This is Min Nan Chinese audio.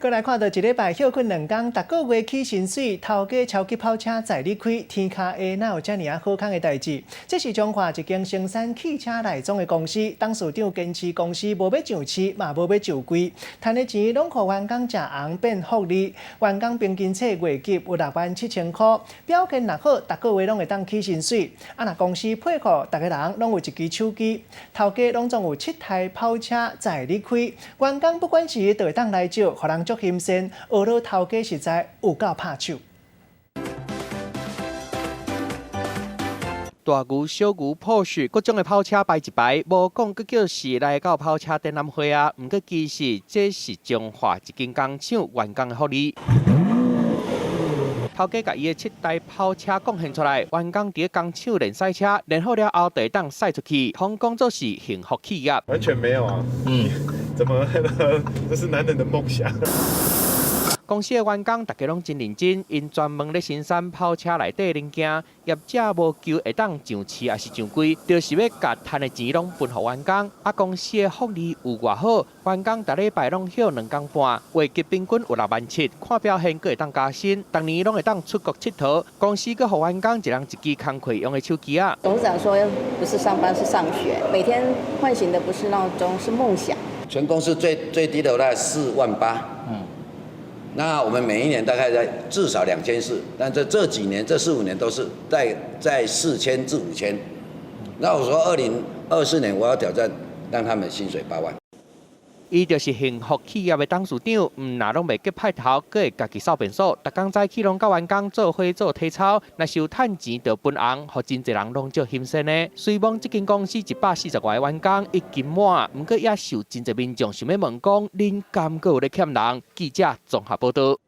閣來看到一禮拜歇睏兩工，逐個月起薪水，頭家超級跑車載你開，天跤下哪有遮爾仔好康的代誌？這是彰化一間生產汽車內裝的公司，董事長堅持公司無欲上市，嘛無欲上櫃，趁的錢攏予員工食紅變福利，員工平均冊月給有6萬7千箍，表現若好，逐個月攏會當起薪水。啊，若公司配予逐个人攏有一支手機，頭家攏總有七台跑車載你開，員工不管時就會當來借，予人足欣羨，呵咾頭家實在有夠拍手。大牛、小牛、保時各種的跑車排一排，無講閣叫是來到跑車展覽會啊。毋過其實這是彰化一間工廠員工的福利。頭家共伊的七台跑車貢獻出來，員工佇工廠練賽車，練好了後就會當賽出去，通講做是幸福企業。完全沒有啊，嗯，怎麼？這是男人的夢想。公司的員工逐家攏真認真，𪜶專門咧生產跑車內底零件，業者無求會當上市抑是上櫃，就是欲共趁的錢攏分予員工。啊，公司的福利有偌好，員工逐禮拜攏歇兩工半，月給平均有6萬7，看表現閣會當加薪，逐年攏會當出國𨑨迌。公司閣予員工一人一支工課用的手機仔。董事長說，不是上班是上學，每天喚醒的不是鬧鐘，是夢想。全公司最最低的大概4萬8。那我們每一年大概在至少2400，但這幾年這四五年都是在4000至5000。那我說2024年我要挑戰，讓他們薪水8萬。伊就是幸福企業的董事長，毋若攏袂激派頭，閣會家己掃便所，逐工早起攏佮員工做伙做體操，若是有趁錢就分紅，予真濟人攏足欣羨的。雖罔這間公司140外個員工已經滿，毋過也受真濟民眾想欲問講，恁敢閣有咧欠人？記者綜合報導。